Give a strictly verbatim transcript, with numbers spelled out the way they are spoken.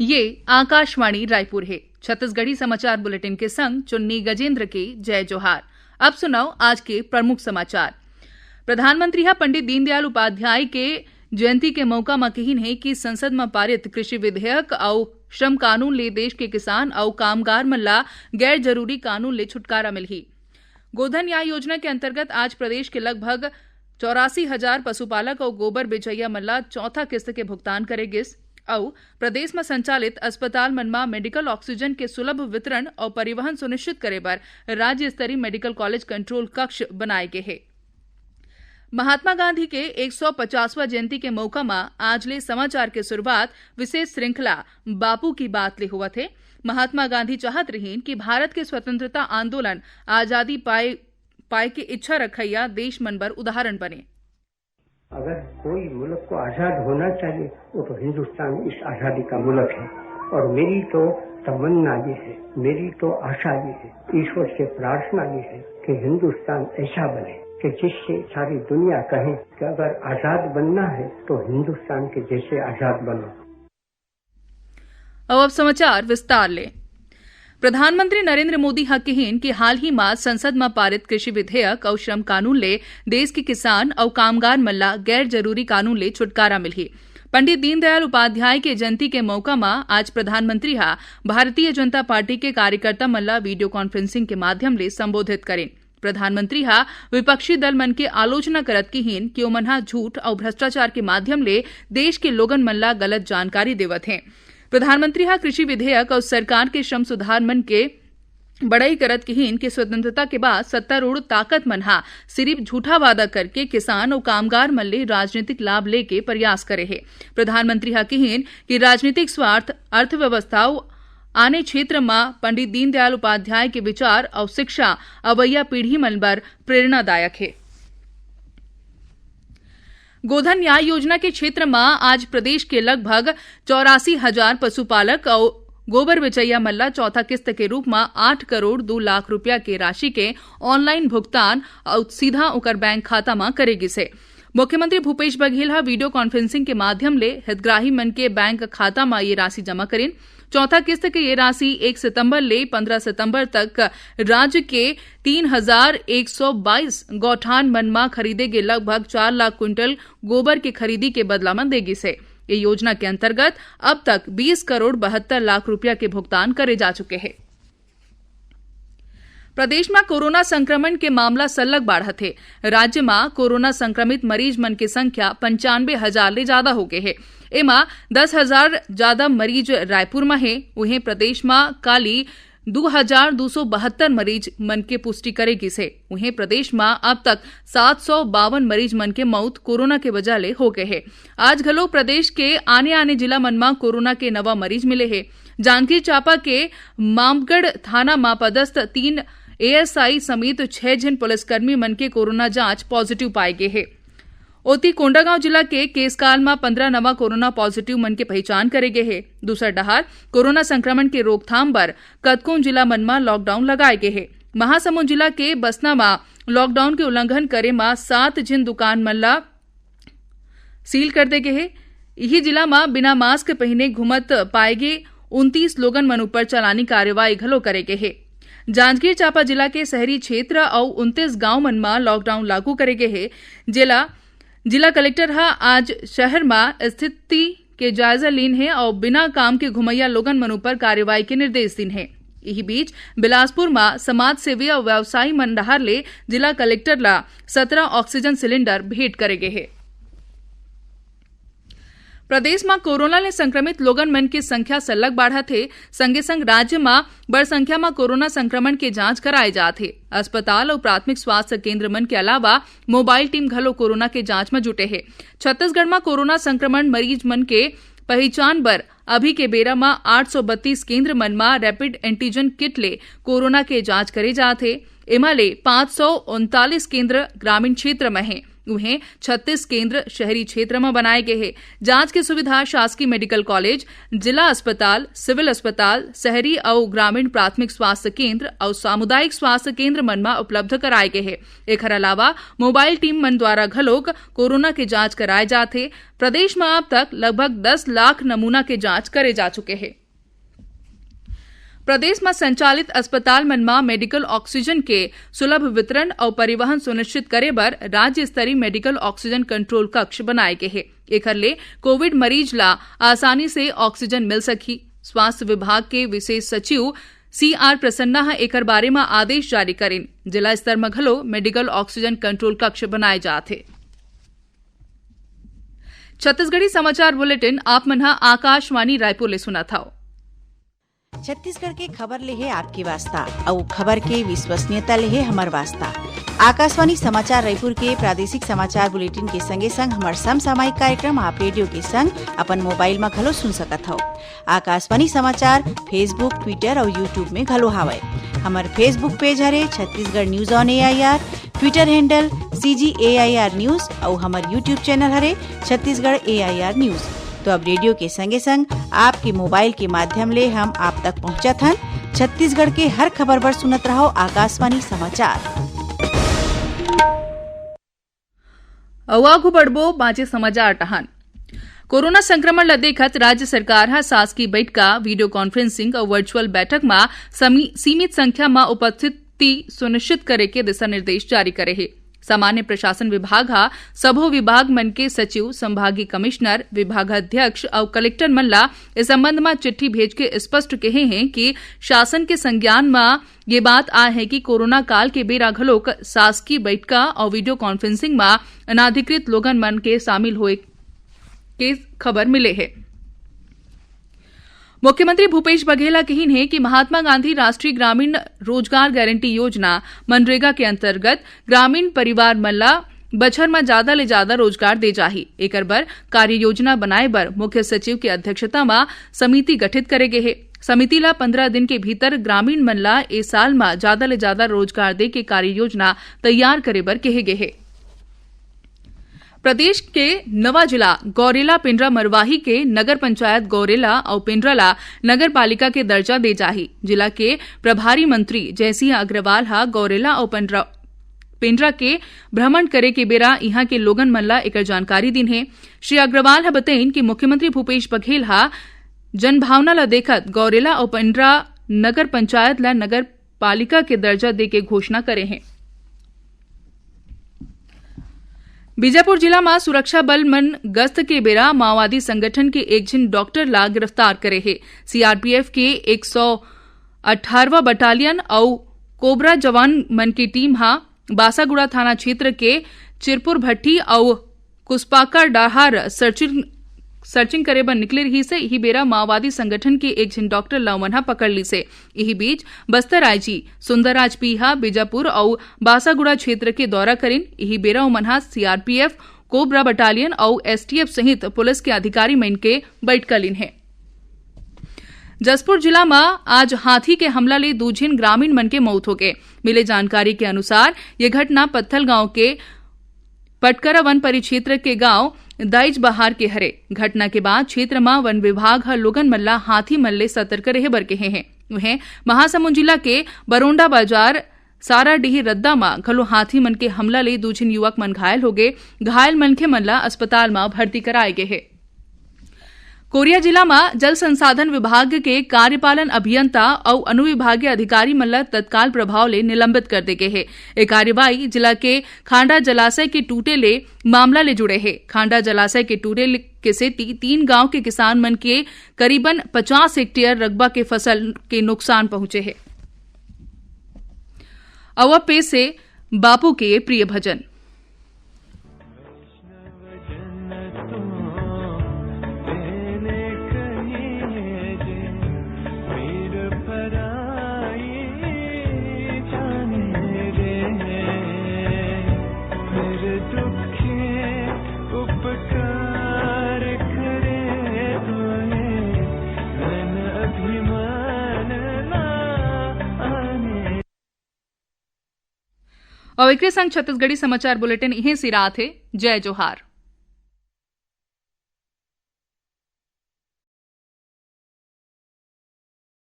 ये आकाशवाणी रायपुर हे। छत्तीसगढ़ी समाचार बुलेटिन के संग चुन्नी गजेंद्र के जय जोहार। अब सुनव आज के प्रमुख समाचार। प्रधानमंत्री ह पंडित दीनदयाल उपाध्याय के जयंती के मौका म किहिन हे कि संसद म पारित कृषि विधेयक अउ श्रम कानून ले देश के किसान अउ कामगार मन ला गैर जरूरी कानून ले छुटकारा मिलही। गोधन न्याय योजना के अंतर्गत आज प्रदेश के लगभग चौरासी हजार पशुपालक अउ गोबर बेचइया मन ला चौथा किस्त के भुगतान करे गिस। अउ प्रदेश म संचालित अस्पताल मन म मेडिकल ऑक्सीजन के सुलभ वितरण अउ परिवहन सुनिश्चित करे बर राज्य स्तरीय मेडिकल कॉलेज कंट्रोल कक्ष बनाए गे हे। महात्मा गांधी के एक सौ पचासवां जयंती के मौका म आज ले समाचार के शुरुआत विशेष श्रृंखला बापू की बात ले होवत हे। महात्मा गांधी चाहत रहिन कि भारत के स्वतंत्रता आंदोलन आजादी पाए, पाए के इच्छा रखइया देश मन बर उदाहरण बने। अगर कोई मुल्क को आजाद होना चाहिए, वो तो हिंदुस्तान इस आजादी का मुल्क है। और मेरी तो तमन्ना ये है, मेरी तो आशा ये है, ईश्वर से प्रार्थना ये है कि हिंदुस्तान ऐसा बने कि जिससे सारी दुनिया कहे कि अगर आजाद बनना है तो हिंदुस्तान के जैसे आजाद बनो। अउ अब समाचार विस्तार ले। प्रधानमंत्री नरेंद्र मोदी ह किहिन कि हाल ही म संसद म पारित कृषि विधेयक अउ श्रम कानून ले देश के किसान अउ कामगार मन ला गैर जरूरी कानून ले छुटकारा मिलही। पंडित दीनदयाल उपाध्याय के जयंती के मौका म आज प्रधानमंत्री ह भारतीय जनता पार्टी के कार्यकर्ता मन ला वीडियो कॉन्फ्रेंसिंग के माध्यम ले संबोधित करिन। प्रधानमंत्री ह विपक्षी दल मन के आलोचना करत किहिन कि ओमन ह झूठ अउ भ्रष्टाचार के माध्यम ले देश के लोगन मन ला गलत जानकारी देवत हें। प्रधानमंत्री ह कृषि विधेयक अउ सरकार के श्रम सुधार मन के बड़ई करत किहिन कि स्वतंत्रता के बाद सत्तारूढ़ ताकत मन ह सिरिफ झूठा वादा करके किसान अउ कामगार मन ले राजनीतिक लाभ लेके प्रयास करे हे। प्रधानमंत्री ह किहिन कि राजनीतिक स्वार्थ, अर्थव्यवस्था अउ आने क्षेत्र म पंडित दीनदयाल उपाध्याय के विचार अउ शिक्षा अवइया पीढ़ी मन बर प्रेरणादायक हे। गोधन न्याय योजना के क्षेत्र म आज प्रदेश के लगभग चौरासी हजार पशुपालक अउ गोबर बेचइया मन ल चौथा किस्त के रूप म आठ करोड़ दू लाख रुपया के राशि के ऑनलाइन भुगतान अउ सीधा ओकर बैंक खाता म करे गिस हे। मुख्यमंत्री भूपेश बघेल ह वीडियो कॉन्फ्रेंसिंग के माध्यम ले हितग्राही मन के बैंक खाता म ये राशि जमा करिन। चौथा किस्त के ये राशि एक सितंबर ले पंद्रह सितंबर तक राज्य के तीन हजार एक सौ बाईस गौठान मन म खरीदे गे लगभग चार लाख क्विंटल गोबर के खरीदी के बदला म दे गिस हे। ये योजना के अंतर्गत अब तक बीस करोड़ बहत्तर लाख रुपया के भुगतान करे जा चुके हे। प्रदेश म कोरोना संक्रमण के मामला सरलग बाढ़त हे। राज्य म कोरोना संक्रमित मरीज मन के संख्या पंचानबे हजार ले जादा हो गे हे। एमा दस हजार जादा मरीज रायपुर म हे। उहें, प्रदेश म काली दू हजार दू सौ बहत्तर मरीज मन के पुष्टि करे गिस हे। उहें, प्रदेश म अब तक सात सौ बावन मरीज मन के मौत कोरोना के वजह ले हो गे हे। आज घलो प्रदेश के आने-आने जिला मन म कोरोना के नवा मरीज मिले हे। जांजगीर चांपा के मामगढ़ थाना म पदस्थ तीन एएसआई समेत छह झन पुलिसकर्मी मन के कोरोना जांच पॉजिटिव पाए गे हे। ओती, कोंडागांव जिला के केसकाल म पंद्रह नवा कोरोना पॉजिटिव मन के पहिचान करे गे हे। दूसर डहार, कोरोना संक्रमण के रोकथाम बर कतकोन जिला मन म लॉकडाउन लगाए गे हे। महासमुंद जिला के बसना म लॉकडाउन के उल्लंघन करे म सात झिन दुकान मन ल सील कर दे गे हे। इही जिला म बिना मास्क पहिने घूमत पाए गे उनतीस लोगन मन ऊपर चालानी कार्रवाई घलो करे गे हे। जांजगीर चांपा जिला के शहरी क्षेत्र अउ उनतीस गांव मन म लॉकडाउन लागू करे गे हे, जेला जिला कलेक्टर ह आज शहर म स्थिति के जायजा लीन हे अउ बिना काम के घुमैया लोगन मन ऊपर कार्रवाई के निर्देश दीन हे। इही बीच, बिलासपुर म समाज सेवी अउ व्यवसायी मन डहार ले जिला कलेक्टर ला सत्रह ऑक्सीजन सिलेंडर भेंट करे गे हे। प्रदेश म कोरोना ले संक्रमित लोगन मन के संख्या सरलग बाढ़त हे, संगे संग राज्य म बड़ संख्या म कोरोना संक्रमण के जांच कराए जात हे। अस्पताल अउ प्राथमिक स्वास्थ्य केंद्र मन के अलावा मोबाइल टीम घलो कोरोना के जांच म जुटे हे। छत्तीसगढ़ म कोरोना संक्रमण मरीज मन के पहिचान बर अभी के बेरा म आठ सौ बत्तीस केंद्र मन म रैपिड एंटीजन किट ले कोरोना के जांच करे जात हे। एमा ले पाँच सौ उनतालीस केंद्र ग्रामीण क्षेत्र म हे। उहें, छत्तीस केंद्र शहरी क्षेत्र म बनाए गे हे। जांच के सुविधा शासकीय मेडिकल कॉलेज, जिला अस्पताल, सिविल अस्पताल, शहरी अउ ग्रामीण प्राथमिक स्वास्थ्य केंद्र अउ सामुदायिक स्वास्थ्य केंद्र मन म उपलब्ध कराए गे हे। एखर अलावा मोबाइल टीम मन द्वारा घलोक कोरोना के जांच कराए जात हे। प्रदेश म अब तक लगभग दस लाख नमूना के जांच करे जा चुके हे। प्रदेश म संचालित अस्पताल मन म मेडिकल ऑक्सीजन के सुलभ वितरण अउ परिवहन सुनिश्चित करे बर राज्य स्तरीय मेडिकल ऑक्सीजन कंट्रोल कक्ष बनाए गे हे। एखर ले कोविड मरीज ला आसानी से ऑक्सीजन मिल सकही। स्वास्थ्य विभाग के विशेष सचिव सी आर प्रसन्ना ह एखर बारे म आदेश जारी करिन। जिला स्तर म घलो मेडिकल ऑक्सीजन कंट्रोल कक्ष बनाए जात हे। छत्तीसगढ़ी समाचार बुलेटिन आप मन ह आकाशवाणी रायपुर ले सुनत हव। छत्तीसगढ़ के खबर ले हे आपके वास्ता, अउ खबर के विश्वसनीयता ले हे हमर वास्ता। आकाशवाणी समाचार रायपुर के प्रादेशिक समाचार बुलेटिन के संगे संग हमर समसामयिक कार्यक्रम आप रेडियो के संग अपन मोबाइल म घलो सुन सकत हव। आकाशवाणी समाचार Facebook, Twitter अउ YouTube में घलो हावय। हमर Facebook पेज हरे Chhattisgarh news on AIR, Twitter handle CG AIR news अउ हमर YouTube चैनल हरे छत्तीसगढ़ एआईआर न्यूज। तो अब रेडियो के संगे संग आपके मोबाइल के माध्यम ले हम आप तक पहुंचत हन। छत्तीसगढ़ के हर खबर बर सुनत रहव आकाशवाणी समाचार। अउ आगू बढ़बो बांचे समाचार टहन। कोरोना संक्रमण ल देखत राज्य सरकार ह शासकीय बैठका, वीडियो कॉन्फ्रेंसिंग अउ वर्चुअल बैठक म समी-, सीमित संख्या म उपस्थिति सुनिश्चित करे के दिशा निर्देश जारी करे हे। सामान्य प्रशासन विभाग ह सबो विभाग मन के सचिव, संभागीय कमिश्नर, विभागाध्यक्ष अउ कलेक्टर मन ला ए संबंध म चिट्ठी भेज के स्पष्ट कहे हे कि शासन के संज्ञान म ये बात आय हे कि कोरोना काल के बेरा घलोक शासकीय बैठका अउ वीडियो कॉन्फ्रेंसिंग म अनाधिकृत लोगन मन के शामिल होए के खबर मिले हे। मुख्यमंत्री भूपेश बघेल ह कहिन हे कि महात्मा गांधी राष्ट्रीय ग्रामीण रोजगार गारंटी योजना, मनरेगा के अंतर्गत ग्रामीण परिवार मन ला बछर म जादा ले जादा रोजगार दे जाही। एकर बर कार्य योजना बनाए बर मुख्य सचिव के अध्यक्षता म समिति गठित करे गे हे। समिति ला पंद्रह दिन के भीतर ग्रामीण मन ला ए साल म जादा ले जादा रोजगार दे के कार्य योजना तैयार करे बर कहे गे हे। प्रदेश के नवा जिला गौरेला पेंड्रा मरवाही के नगर पंचायत गौरेला अउ पेंड्रा ला नगर पालिका के दर्जा दे जाही। जिला के प्रभारी मंत्री जयसिंह अग्रवाल ह गौरेला अउ पेंड्रा, पेंड्रा के भ्रमण करे के बेरा इहां के लोगन मन ला एकर जानकारी दिन हे। श्री अग्रवाल ह बतइन कि मुख्यमंत्री भूपेश बघेल ह जनभावना ला देखत गौरेला अउ पेंड्रा नगर पंचायत ला नगर पालिका के दर्जा दे के घोषणा करे हे। बीजापुर जिला म सुरक्षा बल मन गश्त के बेरा माओवादी संगठन के एक झिन डॉक्टर ला गिरफ्तार करे हे। सीआरपीएफ के एक सौ अठारहवाँ बटालियन अउ कोबरा जवान मन के टीम ह बासागुड़ा थाना क्षेत्र के चिरपुर भट्टी अउ कुसपाका डाहर सर्चिंग, सर्चिंग करे बर निकले रहिस हे। इही बेरा माओवादी संगठन के एक झिन डॉक्टर ला ओमन ह पकड़ लिस हे। इही बीच बस्तर आईजी सुंदरराज पी ह बीजापुर अउ बासागुड़ा क्षेत्र के दौरा करिन। इही बेरा ओमन ह सीआरपीएफ, कोबरा बटालियन अउ एसटीएफ सहित पुलिस के अधिकारी मन के बैठका लीन हे। जशपुर जिला म आज हाथी के हमला ले दू झिन ग्रामीण मन के मौत होगे। मिले जानकारी के अनुसार, ये घटना पत्थल गांव के पटकरा वन परिक्षेत्र के गांव दाइजबहार के हरे। घटना के बाद क्षेत्र म वन विभाग ह लोगन मन ला हाथी मन ले सतर्क रहे बर कहे हे। उहें, महासमुंद जिला के बरोंडा बाजार साराडीह रद्दा म घलो हाथी मन के हमला ले दू झिन युवक मन घायल होगे। घायल मनखे मन ला अस्पताल म भर्ती कराए गे हे। कोरिया जिला म जल संसाधन विभाग के कार्यपालन अभियंता अउ अनुविभागीय अधिकारी मन ल तत्काल प्रभाव ले निलंबित कर दे गे हे। ए कार्रवाई जिला के खांडा जलाशय के टूटे ले मामला ले जुड़े हे। खांडा जलाशय के टूटे ले, के सेती तीन गांव के किसान मन के करीबन पचास हेक्टेयर रकबा के फसल के नुकसान पहुंचे हे। अउ अब पेश हे बापू के प्रिय भजन। अउ एकरे संग छत्तीसगढ़ी समाचार बुलेटिन इहें सिरात हे। जय जोहार।